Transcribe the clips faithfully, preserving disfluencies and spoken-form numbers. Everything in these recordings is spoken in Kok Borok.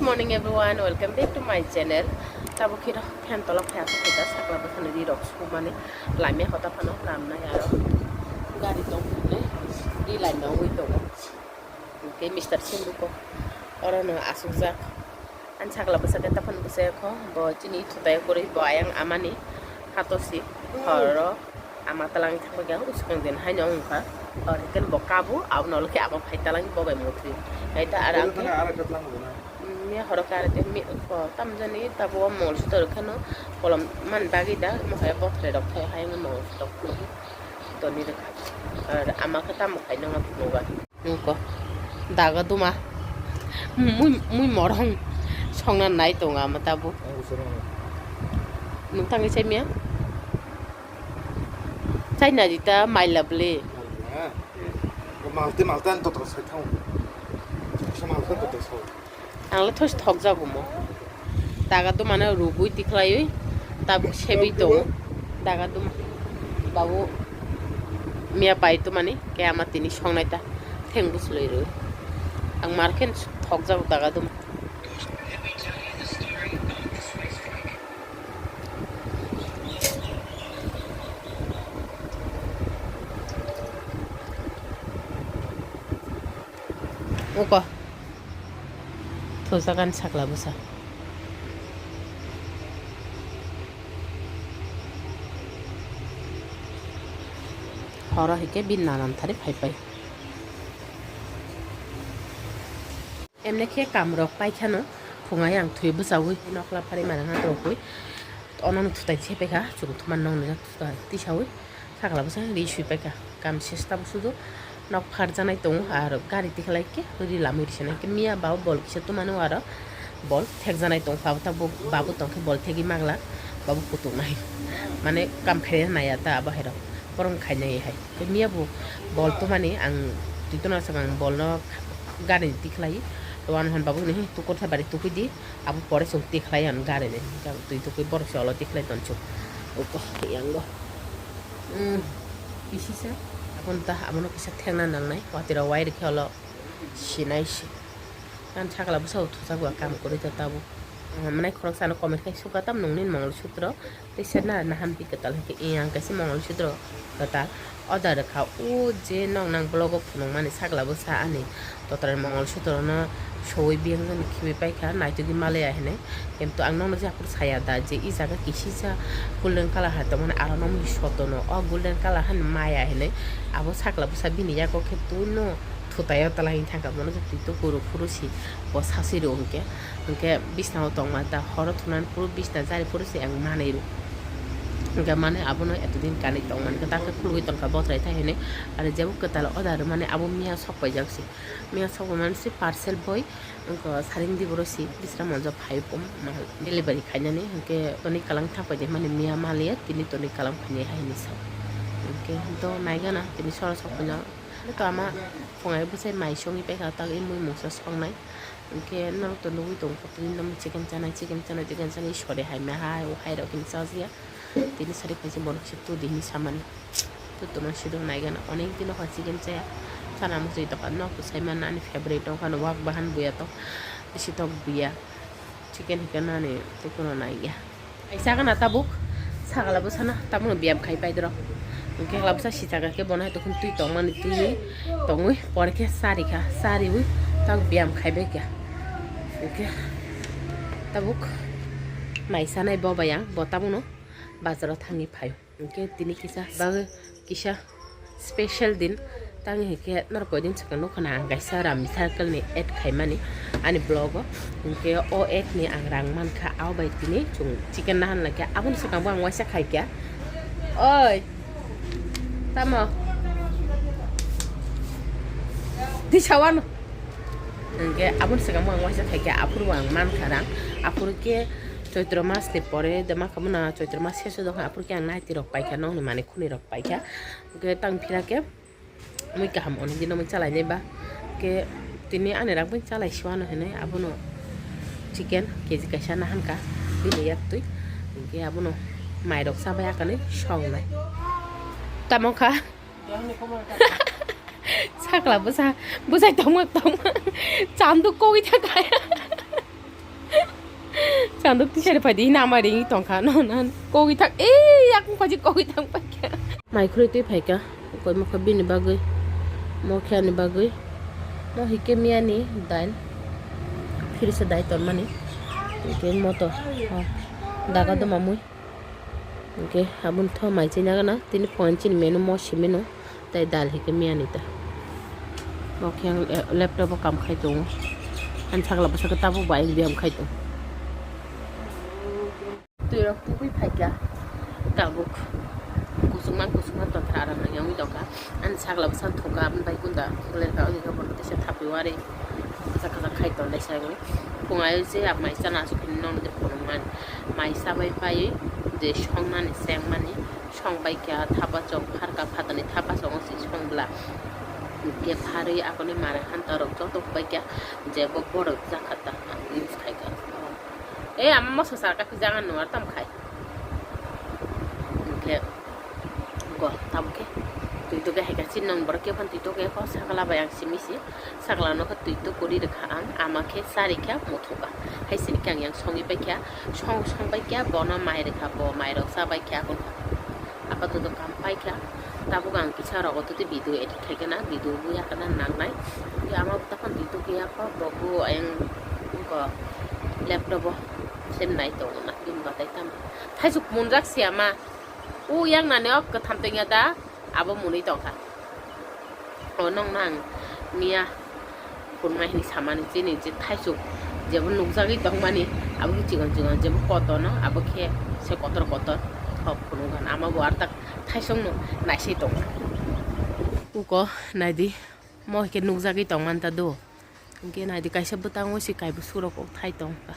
Morning everyone, welcome back to my channel. Tabuk khe rok phan tolok phai asuk khe sakla bwkhani ri rok sumani lamya hota phano lamnai aro gari tong phunai ri line no wi tongo. Hwnkhe Mister Sindhu ko oro no asukjak. Ani sakla bwsa khe taphano bwsa kho bo chini thutai kwrwi bo ayang amani hatosi horo ama talang thangwi kha uskang din haino wngkha. Hor hwnkhe bo kabu abono khe abo phai talang bo bai muthwi. Hai ta ar ang khe miya horo kare te mi ko tamjani tabo mol sutor kheno kolom man bagwi da mo hai bothre rok thai hai mol sutor kheno toni rwkha. Ar ama khe tamo khai nangma phunukgo. Nungko daga duma mui mui morong songna nai tongo ama tabuk. Nung tangwi chaimia? Chaina jita maila bwle. Malte malte ani totra sai thango. Malte totra sai. Ang le thos thok jago mo. Daga duma no rugwi tikhlaiwi tabuk sebwi tongo. Daga duma babu miya pai tumani ke ama tini songnai ta theng busloi rwi. Ang mar khe thok jago daga duma. Uko. Thujagan sakla bwsa. Horo hike bin nanan thari phaipai. Emne khe kamrok paikhano phungai ang thwi bwchaui nokla phari mani ha rokui. Ononi thutai se paikha chwng thuman nokni tisaui. Sakla bwsa ri sui paikha kam ses tabuk sudu nok pharjanai tongo aro gari tikhlai khe ri lamwi risanai khe miya babo bol kisa tumano aro bol thekjanai tongkha abo tabuk babu tongkhe bol thegwi magla babu kutuknai mane kam khaina naiya ta abo hairok borong khainai hai khe miya bo bol tumani ang twi tuna swkang bolno gari tikhlai to ano hwn babu hwnwi tukor tha bari tukui di. Abo pore chwng tikhlai ang gari ni twi tukui borok se olo tikhlai tonsuk uko yango. Kisisa aboni ta abono kisa thengna nangnai watwi rok wai rikhe olo sinai se. Ang sakla bwsa o thuchak bo kam kwrwi ta tabuk. Manai khoroksa no comment khai sukha tam nungni mongol sutro. Tei sir na na hampi kwtal hwnkhe iyang kaisa mongol sudro kwtal order rwkha o je nok nang blogo phunukmani sakla bwsa ani totra mongol sudro no soi biyang jani khibi paikha naitugwi malaya hinwi kintu ang nokno je aphuru saya da je i jaga kisisa golden colour hai tongmani aro nokni sotono o golden colour hani maya hinwi abo sakla bwsa bini yago khe twi no thutai o twlangwi thangkha bono je twi to kuru phuru si bo sasi rw hinkhe. Hwnkhe bisnao tongma da horo thunani phuru bisna jari phuru se ang manwi rw. Hwnkhe mane abono etodin kanwi tongmani khe takhe khulugwi tongkha botrai thai hinwi. Aro jebo kwtal order rwmani abo miya sok paijak se. Miya sok paimani se parcel boy wngkha saringdi boro se Bisramganjo phai bo mal delivery khainani. Hwnkhe toni kwlwng thang paidi mani miya maliya tini toni kwlwng khainai hai hinwi sa. Hwnkhe do naigana tini sora sok paina. Buto ama phungai bwsai mai songwi paikha tagwi mui mungsa songnai. Hwnkhe norok to nugwi tongo tini no chicken chanai, chicken chanai, chicken chanai sori hai ma hai o hai rok hini chajiya. Tini sari khaisi borok se tudi hini samani. Tutuma sidok naigana onek dino kha chicken chaya. Chana muchwi tokha nok to sai manna ani favorite wngkha no wak bahan buya to bisi tok buya. Chicken hwnkhe nani tei kheno naiya. Ai chakana tabuk sakla bwsana tamono biyam khai pai doro. Hwnkhe kla bwsa si chaka khe bono hai tongkhon twi tongmani twi tongwi pore khe charikha chariwi tak biyam khai bai kha. Hwnkhe tabuk mai sanai bo bai ang bo tamono bazaro thangwi phaio. Hwnkhe tini kisa bagwi kisa special din tangwi hwnkhe norok koidin swkang nukha na ang kaisa Rami Circle ni ad khaimani ani vlog o. Hwnkhe o ad ni ang rang mankha abo bai tini chwng chicken nahan laikha aboni swkang bo ang waisa khaikha. Oi tamo tisa wano hwnkhe aboni swkang bo ang waisa khaikha aphuru bo ang mankha rang aphuru khe Choitro mas ni pore de ma khamuna Choitro mas seso dong aphuru khe ang naiti rok paikha nokni manwi khuni rok paikha. Hwnkhe tang phira khe mui kaham onek dino mui chalai nai ba. Hwnkhe tini ani rang bai chalai siwano hinwi abono chicken K G kaisa nahan kha bini yak twi. Hwnkhe abono mai rok chabai akanwi songnai. Tamo kha sakla bwsa bwsai tongma tongma chandu kogwi thangkha. Kanduk tisari phaidi hina ama ringi tongkha no nan kogwi thang ei yakung phaji kogwi thang paikha. Mai khurui twi phaikha koi mokha bini bagwi mokhe ani bagwi mo hike miyani dain phirisa dai tonmani hike moto daga doma mui hike aboni tho mai chai nagana tini phone chini menu mo simino. Tei dal hike miyani ta. Bo khe ang, eh, laptop o kam khai tongo. Ani sakla bwsakhe tabuk bai biyam khai tongo. Twi rok tubui phaikha tabuk. Kusuk man kusuk man tongkha aram nang yangwi tongkha. Ani sakla bwsa thokha aboni bai kunda thokle kha odi khe bono teisa thapwi wari. Kasa kasa khai tonglai sai wngwi. Phung ayuk je mai chana asuk hini nong de phunukmani. Mai chabai pai je songnani chengmani. Song bai kha thapa chong pharka phatani thapa chongo se song bla. Hwnkhe pharwi aboni manwi hanta rok joto bai kha je bo borok jakha ta ang use khai kha. Ei ama moso sar kha phi jaga nung ar tam khai. Hwnkhe go tamo khe twi to khe hai kha chin nong borok khe phan twi to khe kho sakala bai ang simi si. Sakla no khe twi to kwrwi rwkha ang, ama khe cha rikha muthungkha. Hai sini khe ang yang songwi paikha, song song paikha, bono mai rwkha, bo mai rok cha baikha, akon apato to kam paikha. Tabuk ang kisa rogo twi video edit khaikhe na, video buya kana nangnai. Tei ama buta phone twi to khe yakho, bo bu ayang ko laptop o sem nai tongo na, bini batai tamo. Thaisuk munjak si ama, u yang nani o kwtham tengya da, abo munui tongkha. O nong nang miya phunuknai hini samani chini je thaisuk jebo nukjagwi tongmani abo khe chikon chikon jebo kotor no abo khe se kotor kotor kok phunukgana ama bo artak thaisung no naisai tongo. Uko naidi mo khe nukjagwi tongmanta do. Hwnkhe naidi kaisa bwtango se kaibo surok kok thai tongkha.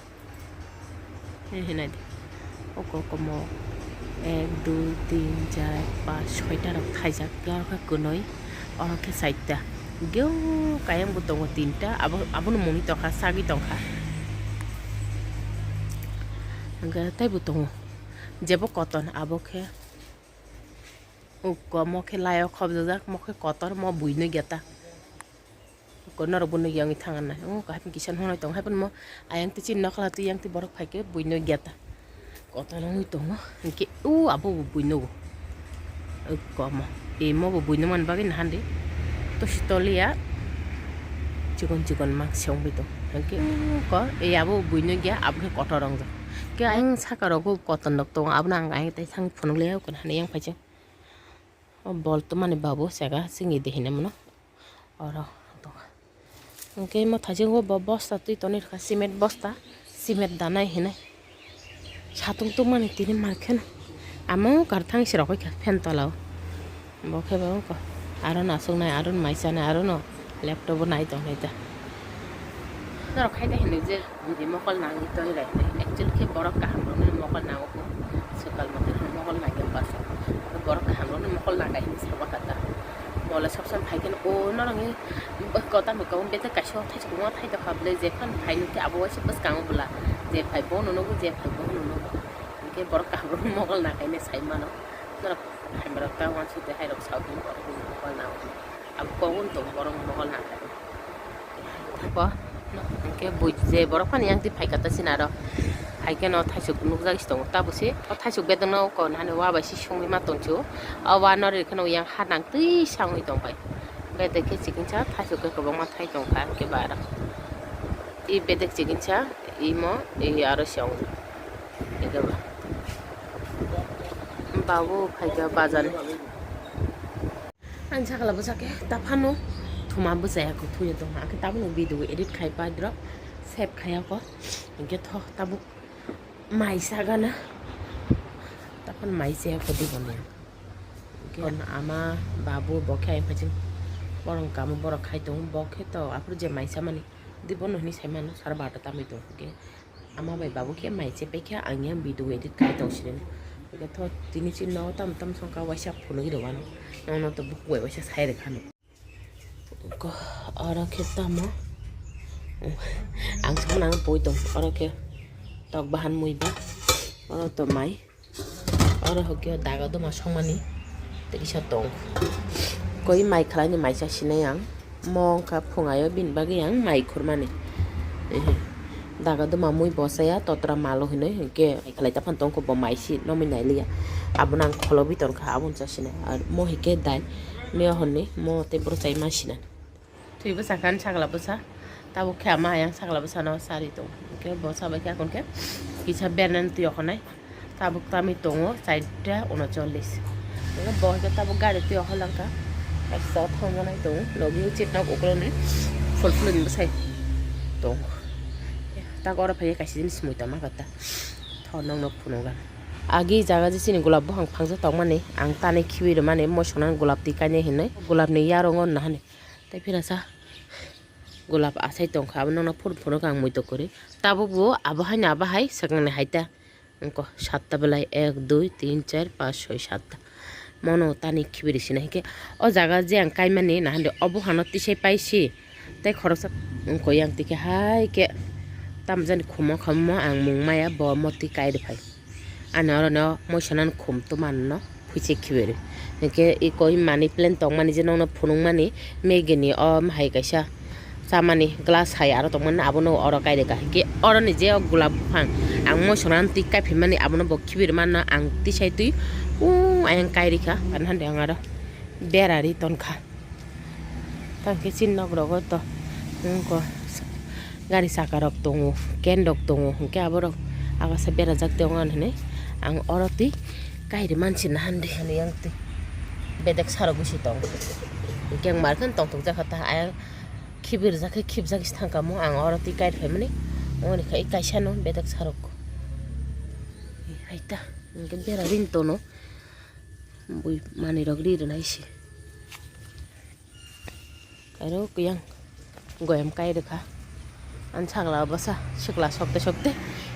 He he naidi. Oko komo ek, dui, tin, char, panch, soita rok thaijak. Tei oro khe kwnwi, oro khe saita. Geu kayang bo tongo tinta. Abo, abono mungwi tongkha, sagwi tongkha. Hwnkhe teibo tongo. Jebo koton abo khe. Oko mo khe layo khobjajak, mo khe kotor, mo buino geta. Ko norok bo nugwi wngwi thang nai. O kaham kisa hwnwi tong hai phano mo ayang twi chini nokla twi yang twi borok phai khe buino geta. Kotor wngwi tongo. Hinkhe o abo bo buino bo. O komo. Imo bo buino man bagwi nahan di. Tosi toliya. Chikon chikon mak se wngwi tong. Hinkhe o ko e abo bo buino gya abo khe kotor wngjak. Khe ayang saka rogo kotor nok tongo. Abono ang ayang tai thang phunuk liya o kono hani yang phai chwng. O bol twmani babu sega chini de hinwi mano oro tongkha. Hwnkhe imo thaichungo bo bosta twi tonwi rwkha, cement bosta, cement danai hinwi. Satung tungmani tini mankheno amo karthang se rogwi kha fan tola o. Bo khe bo wngkha aro no aswknai, aro no mai chanai, aro no laptop o nai tongnai ta. Norok khai ta hinwi je. Bini mokol nangwi tongwi lai hinwi. Actually khe borok kaham rokni mokol nango kho. Swkal mote mokol nangya bwsa. Borok kaham rokni mokol nangya hinwi sabo kha ta. Mola sob sob phai khe o norokni kota mwkang bete kaisa thai kwbangma thai tokha bwle jephang phai nukhe abo waisa bwskango bwla. Je phai bono nukgo je phai bono nukgo. Hinkhe borok kaham rokni mokol nangya hinwi sai mano. Norok hamya rok ta wansuk tei hai rok sao hinwi borok bini mokol nango. Abo kok ung tong borok mokol nangya. Bo, hwnkhe bui je borok phani yang twi phaikha ta sini aro. Hai kheno thaisuk nukjagwi se tongo. Tabuk se o thaisuk bedengno o kon hani wa bai se songwi ma tongsu. O wa no ri kheno yang ha nang twi sangwi tongbai. Bedek khe chikingsa thaisuk khe kwbangma thai tongkha hwnkhe ba aro. I bedek chikingsa imo i aro se ong. Ega ba. Babu phaikha bazar. Ani sakla bwsa khe ta phano thuma bwsaya khe thuya tongkha, akhe tabukno video edit khai pai drop save khaiya kho, hinkhe tho tabuk mai sagana, ta phano mai chaya kho di bono. Hinkhe ama babu bo khe ayang phaiching borok kamo borok khai tongo, bo khe to aphuru je mai chamani di bono hinwi sai mano sara barota tamni tongo hinkhe. Ama bai babu khe mai chepai khe ang yang video edit khai tong sini. Hwnkhe tho tini chini nogo tamo tamo songkha waisa phunugwi rw ano. Nono to bukhuk bai waisa sai rwkha no. Ko oro khe tamo ang sakno ang poi tong oro khe tok bahan mui ba oro to mai. Oro hwnkhe daga duma songmani tei kisa tong. Koi mai khwlaini mai cha sinai ang. Mo wngkha phungaio bini bagwi ang mai khurmani. Ehe. Daga duma mui bosaya totra malo hinui hinkhe khlai ta phan tongkho bo mai si nomui nai liya. Abono ang kholo bitor kha aboni cha sinai. Ar mo hinkhe dai miya honni mo tei bwrwi chai ma sinani. Twi bwsa khan sakla bwsa tabuk khe ama ayang sakla bwsano sari tong. Hinkhe bo sabai khe akon khe kisa bernan twi okhonai. Tabuk tamwi tongo chaita unochollis. Bo hwnkhe tabuk gari twi okhor langkha. Kaisa thangma nai tongo. Logi chip nok ukuloni full full ni bwsai tongo. Tak oro phai kaisa jinis mui tongma kha ta. Tho nokno phunukgana. Agi jaga je chini golap buphang phangsa tongmani ang tanwi khibi rwmani moisonan golap twi kainai hinwi golapni yarongo nahani. Tei phirasa golap asai tongkha abo nokno phunuk phunuk ang muitok kwrwi. Tabuk bo abo haino abo hai swkangni hai ta. Wngkha satta belai ek, dui, tin, char, panch, soi, satta. Mono tani khibiri sina hinkhe o jaga je ang kaimani nahande obo hano tisai paisi tei khoroksa wngkha yang tikhe hai khe tamjani khumo khammo ang mung maya bo moti kai rwphai. Ani orono moisanani khum twmano. Phuichik khibiru. Hinkhe i koi money plant tongmani je nokno phunukmani Maggie ni o hai kaisa chamani glass hai aro tongmani abono oro kaireka. Hinkhe oroni je o golap buphang ang moisonan twi kaiphaimani abono bo khibirmanno ang tisai twi o ayang kairikha. Ani hande ang aro bera ri tonkha. Tangkhe chini nok rogo to wngkha gari saka rok tongo, can rok tongo, hinkhe aborok agasa berajak tongo hinwi ang oro twi kairi mansi nahan di hinwi ang twi bedek sarok bisi tongo. Hinkhe ang mar khe tongthok jakha ta ayang khibir jakhe khibjak se thangkha mo ang oro twi kairi phaimani. Ongni khai kaisa no bedek sarok hai ta hinkhe bera rin tono. Bui manwi rok ri rwnai se. Kairo kuyang goyam kai rwkha. Ani sakla bwsa sikla sokte sokte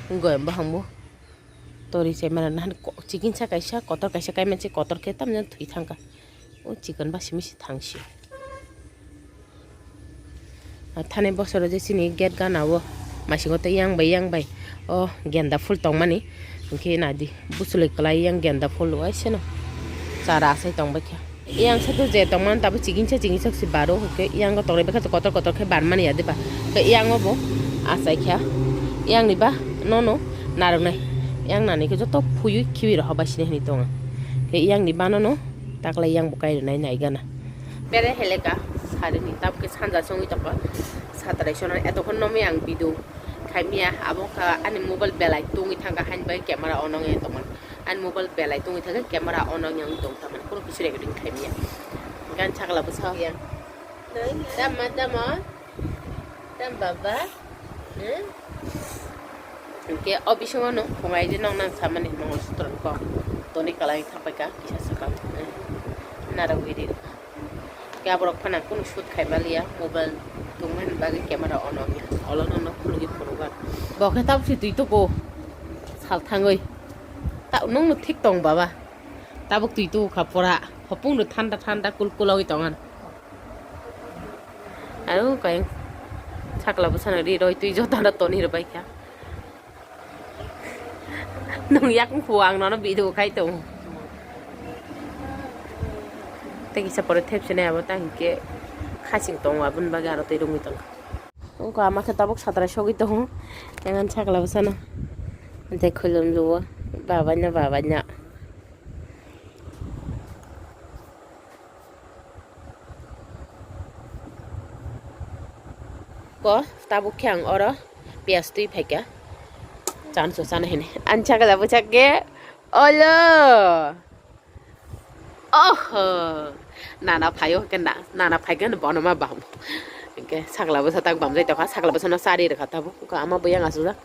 goyam buphang bo tori chai mano nahani ko-, chikinsa kaisa kotor kaisa kai manse kotor khe tamjani thwi thangkha. O chikon basi misi thangsi. Thani bosoro je chini gate gana o maisingo tei yang bai yang bai o genda phul tongmani hinkhe nadi buchulwi kwlai yang genda phul waisano chara asai tongbaikha. Yang satu je tongmani tabuk chikingsa chikingsa se baro hinkhe yang tongnai baikha kotor kotor khe barmani ya diba hinkhe yang o bo achaikha yang ni ba nono narwknai yang nani khe joto phuywi khibi rok hobai sini hinwi tongo hinkhe yang ni ba nono taklai yang bo kai rwnai nai gana. Bere heleka sarini tabuk khe sanja se wngwi tongkha. Satrai sono etokon nomi ang video khaimya abo wngkha ani mobile belai tungwi thangkha hain bai camera on wngya tongmani. Ani mobile belai tungwi thangkha camera on wngya wngwi tong tamani kunu kisi recording khaimya. Gan sakla bwsa ya. Tama tama. Tam baba. Hmm? Hinkhe o bisingo no khungai je nong nang samani Mongol Sutro ni kok toni kalai thangpaikha kisa swkang. Hmm. Narwgwi ri. Khe aborok phano kunu shoot khai maliya mobile tongmani bagwi camera on ongya. Olo no no khulugwi phunukgo. Bo khe tabuk se twi tuku sal thangwi. Ta nung no thik tong baba. Tabuk twi tuku kha pura. Hopung no thanda thanda kul kul oi tongan. Aro kayang sakla bwsano ri roi twi joto no toni rwbai kha. Nung yak wngkhu ang nono video khai tongo. Tei kisa pore thepsinai abo ta hinkhe khaching tongo aboni bagwi aro twi rwngwi tongo. Wngkha ama khe tabuk satrai sogwi tongo. Yang ani sakla bwsano. Tei khulum luo. Babaino babaino. Ko tabuk khe ang oro piyaj twi phaikha. Chanso chana hini. Ani sakla bwchak khe olo. Oho. Nana phaio khe na, nana phaikhe bono ma bam. Hinkhe sakla bwsa tak bamjai tokha, sakla bwsano chari rwkha tabuk. Wngkha ama bo yang aswkjak.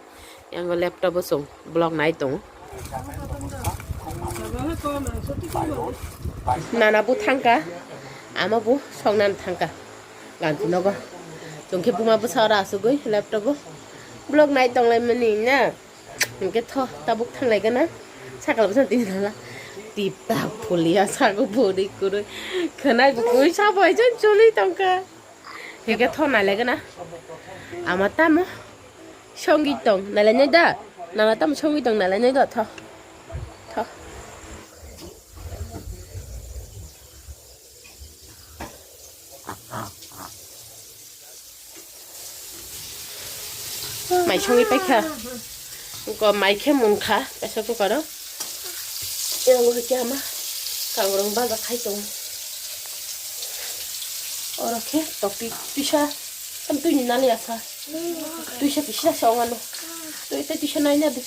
Yang laptop o chwng vlog nai tongo. Nana bo thangkha, ama bo soknani thangkha. Ganti nogo. Chwng khe buma bwsa oro asugwi laptop o vlog nai tonglaimani na. Hinkhe tho tabuk thanglaigana. Sakla bwsa tini thala. Tip tak phulia sago bwrwi kwrwi. Khwnai bo kwrwi sabo hai jon choli tongkha. Hinkhe tho nailaigana. Ama tamo songwi tong nailainai da. Nana tamo songwi tong nailainai da tho. Tho. Mai songwi paikha. Ko mai khe munkha pressure cooker o. Yang hoi khe ama kagrong baja khai tong. Oro khe tokti tisa tam twi ni nali asa. Tisa tisa sa ongano. Twi tei tisa nai na di.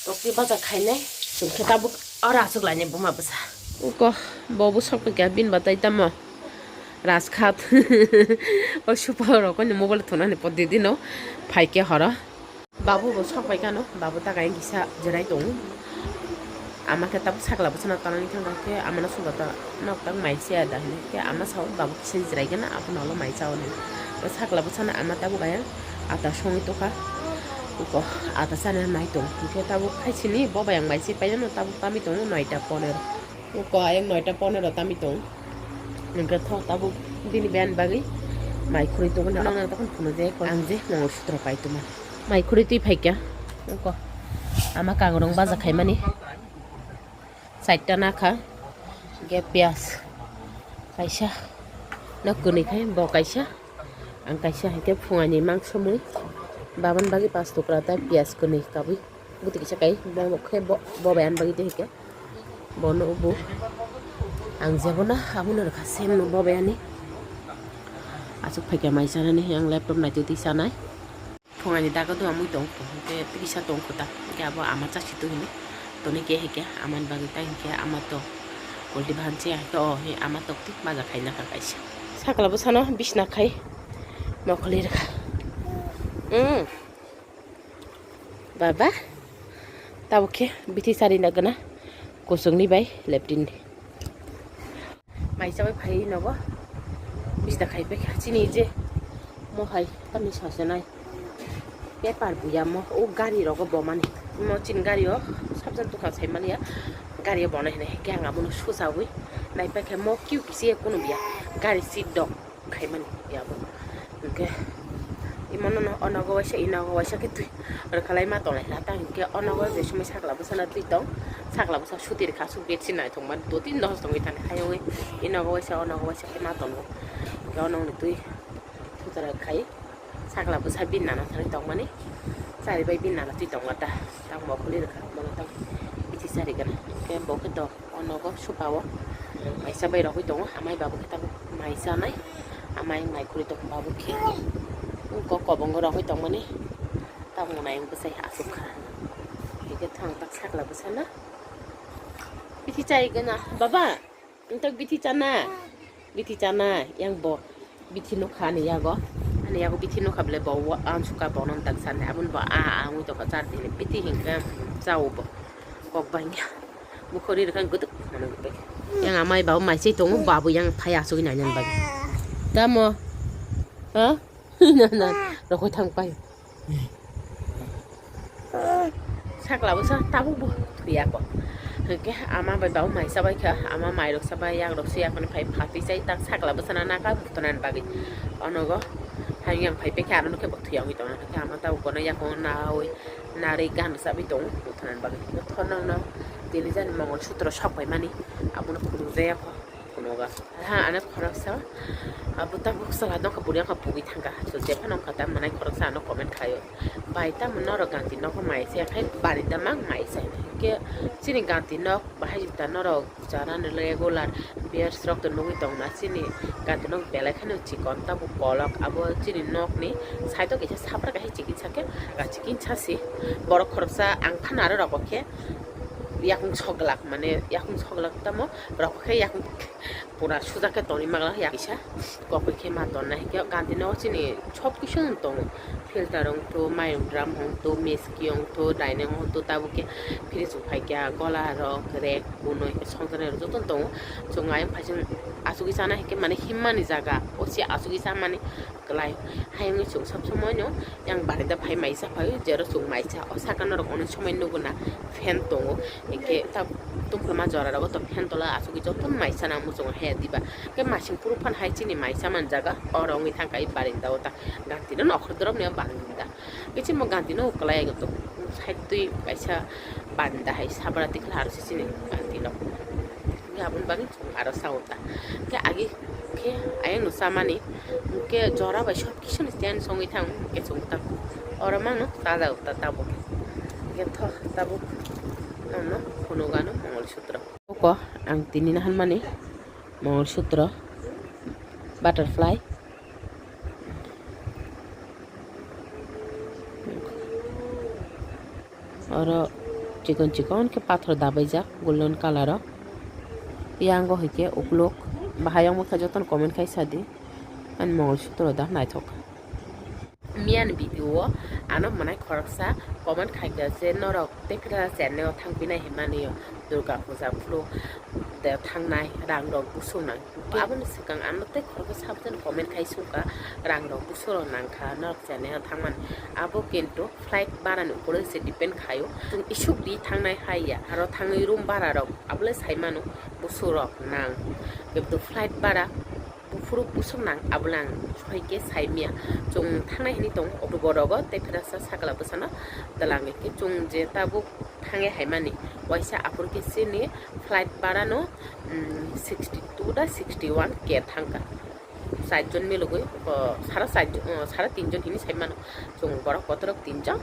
Tokti baja khainai. Chwng khe tabuk oro aswk lainai buma bwsa. Ko bo bwswk paikha bini batai tamo. Rajkhat. O supa rok ni mobile thunani podi dino. Phaikhe horo. Babu bo sok pai kano, babu ta kain kisa jerai tongo. Ama khe tabuk sakla bwsano tanani thangkha khe amano sugo ta nok tak mai se da hinwi khe ama sao babu kisa jerai gana abono ulo mai chawi nai. Sakla bwsano ama tabuk ayang ata songwi tokha. Uko ata chana nai tong. Hwnkhe tabuk hai sini bo bai ang mai se painano tabuk tami tongo noita ponero. Uko ayang noita ponero tami tong. Hwnkhe thok tabuk bini band bagwi mai khurui tongmani. Nokna tokon phunukjak ang je Mongol sutro pai tongmani. Mai khurui twi phaikha. Uko ama kagrong baja khaimani. Chaita nakha. Hwnkhe piyaj kaisa. Nok kwnwi khai bo kaisa. Ang kaisa hwnkhe phungaini mangso mui. Babani bagwi pas tukra tei piyaj kwnwi kabwi. Buti kisa kai bo khe bo bo bai ani bagwi tei hwnkhe. Bono ubu ang jebono abono rwkha same no bo bai ani. Aswk phaikha mai chanani ang laptop naitwi twi chanai. Phungani dago dua mui tong kho hwnkhe tisa tong kho ta hwnkhe abo ama chasi twi hini toni khe hwnkhe amani bagwi ta hwnkhe ama to ulti bahan se hwnkhe o he ama tok twi baja khaina kha kaisa. Sakla bwsano bisna khai mokholi rwkha. Baba, tabuk khe bithi chari na gana kuchukni bai leptin ni. Mai chawi phai nogo bisna khai pekha chini je mo hai tamni sasenai paper buya mo o gari rogo bomani mo chini gari o sabjan tukha sai mani ya gari o bonai hinai hwnkhe ang abono suchawi nai pekha mo kiu kisi kunu biya gari seat dok. Khaimani yabo. Hwnkhe imono no onogo waisa inogo waisa khe twi rwkhalai ma tonglai kha ta hwnkhe onogo je sumui sakla bwsano twi tong sakla bwsa suti rwkha aswk bed si naithokma do tin dos tongwi thani hayungwi inogo waisa onogo waisa khe ma tongo hwnkhe onogni twi sutra khai sakla bwsa bini nana thani tongmani chari bai bini nana twi tongma ta tamo khuli rwkha mono tang bithi chari gana hwnkhe bo khe do. O nogo supa o maisa bai rogwi tongo, amai babu khe tabuk mai chanai, amai mai khurui tongo babu khe. Kok kobongo rogwi tongmani tabuk nai bwsai aswk kha. Hwnkhe thang tak sakla bwsano bithi chai gana baba, nwng tak bithi chana, bithi chana yang bo. Bithi nukha ani yago, ani yago bithi nukha bwle bo uansuka bono tak sanai aboni bo a a wngwi tongkha char tini bithi hinkhe chao bo kok bangya bukhori rwkha guduk mano guduk. Yang amai babu mai se tongo babu yang phai asugwi nainani bagwi tamo ha na na rokoi thang pai. Sakla bwsa tabuk bo thwiya kho. Hwnkhe ama bai babu mai chabai kha, ama mai rok chabai, yak rok se yaphano phai phatwi chai tak sakla bwsano nakha buthunani bagwi. Onogo hayung yang phai pekha aro nokhe bo thwiya wngwi tongna hwnkhe ama tabuk bono yakungo nawi narwi gan rwchabwi tongo buthunani bagwi. Thornokno tini jani mongol sutro sok pai mani abono phunukjaya kho. Phunukgo. Ha, ano khoroksa, abo tabuk sala nokha buri wngkha pugui thangkha. So, jephano wngkha ta manai khoroksa ano comment khaio. Bai tamo norok ganti nokho mai se, khai barinda mang mai se. Hwnkhe chini ganti nok bahai jibta norok jara ni regular viewers rok to nugui tongna chini ganti nok belai kheno chikon tabuk kolok abo chini nokni side o kaisa sapra kaisa chikon sakhe chikon sasi borok khoroksa ang phano aro rokbo khe yakung soglak mane yakung soglak tamo rokbo khe yakung. Pura suja khe tongwi magla ya kisa kokoi khe ma tonna hinkhe ganti no chini sob kisu wng tongo filter wng to mayung drum wng to meski wng to dainang wng to tabuk khe fridge wng phaikya gola rok rek bunui songjanai rok joto wng tongo chwng ayang phaising asugwi chana hinkhe mane himmani jaga o se asugwi chamani. Kwlai. Hayungni chwng sob somoino yang barenda phai maisa phai, jero chwng maisa. O saka norok onek somoi nugo na fan tongo. Hinkhe ta tungphama jora rogo to fan tola asugwi jotono maisa na muchungo he diba. Hinkhe masing phuru phano hai chini maisa man jaga oro wngwi thangkha i barenda o ta. Ganti no nokhor dorop ni o barenda. Hinkhe chini bo ganti no kwlai tongo. Side twi kaisa barenda hai sabra tikla aro se chini ganti no. Hinkhe aboni bagwi. Aro sao ta. Khe agi khe ayang no chamani. Khe jora bai sob kisu ni stand songwi thang. Khe chwng ta Oro mangno chajak ta tabuk. Hingke tho tabuk nongno phunukgano Mongol Sutro. Oko ang tini na hanmani Mongol Sutro, butterfly. Oro chikon chikon khe pathor dabaijak golden colour o. Yango hwnkhe ukuluk bahai wngma khe jotono comment khai sadi. Ani Mongol Sutro da naithok. Miyani video o ano mwnai khoroksa comment khaikha je norok tei phira chennai o thangpinai hinmani o Durga puja phuru de thangnai rang rok busung nang. Aboni swkang ano tei khoroksa sabjani comment khai sukha rang rok busung rok nangkha norok chennai o thangmani. Abo kintu flight bara ni upor se depend khaio. Chwng isuk di thangnai hai ya. Aro thangwi room bara rok abole sai mano busuk rok nang. Kintu flight bara buphuru busuk nang abole ang soi khe sai maya. Chwng thangnai hini tongo October rogo tei phirasa sakla bwsano twlang khe chwng je tabuk thangwi hai mani waisa aphuru khe chini flight bara no, mm, sixty two da sixty one K thangkha. Char jon milogwi, o, sara char jon, o, sara tin jon hini sai mano. Chwng borok kotorok tin jon,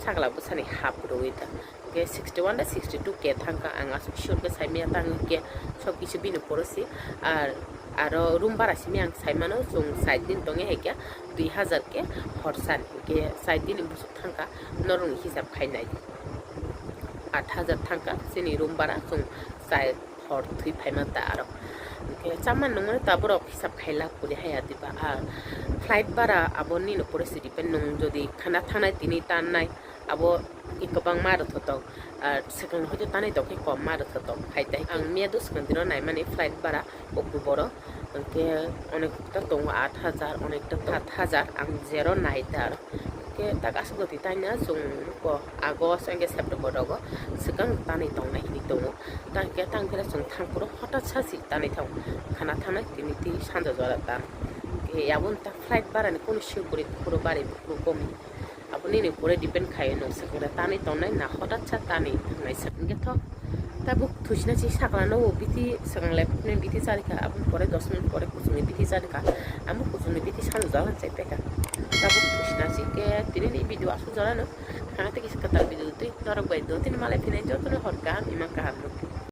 sakla bwsani half rwui ta. Hwnkhe sixty one da sixty two K thangkha, ang aswk sure khe sai maya, tang hwnkhe sob kisu bini porosi. Ar aro room bara simi ang sai mano, chwng char din tongwi hai khe dui hazar khe horsan, hwnkhe char din ni busuk thangkha, norokni hisab khai nai. Aat hazar thangkha chini room bara, chwng char hor thwi phaima ta aro. Hwnkhe chaman nungmani ta borok hisab khailak puri haya diba. Ar flight bara abo nini pore si depend, nung jodi khana thangnai tini tannai abo kwbangma rw thotok. Ar swkang hoito tanwi tongkhe kom ma rw thotok. Hai tai ang miya do swkang dino naimani flight bara October o. Hwnkhe onekta tongo aat hazar, onekta aat hazar, ang zero nai ta aro. Hwnkhe tak aswk goti taina chwng ko August hwnkhe September rogo swkang tanwi tongnai hinwi tongo. Tang khe tang phira chwng thang phuru hothat sa si tanwi thang khana thangnai tini twi sanja jora tan. Khe aboni ta flight bara ni kunu sui kwrwi phuru bari phuru komi. Abo nini pore depend khaio nwng swkang da tanwi tongnai na hothat sa tanwi thangnai swk hwnkhe tho. Tabuk thusina si sakla no o bithi swkang le bithi charikha, aboni pore dos minute pore kuchukni bithi charikha, amo kuchukni bithi sanja jora chai pekha. Tabuk thusina si khe tini ni video aswk jora no. Khana tei kisa kwtal video twi norok bai do tini malai phinai jotono hor kaham ima kaham rok.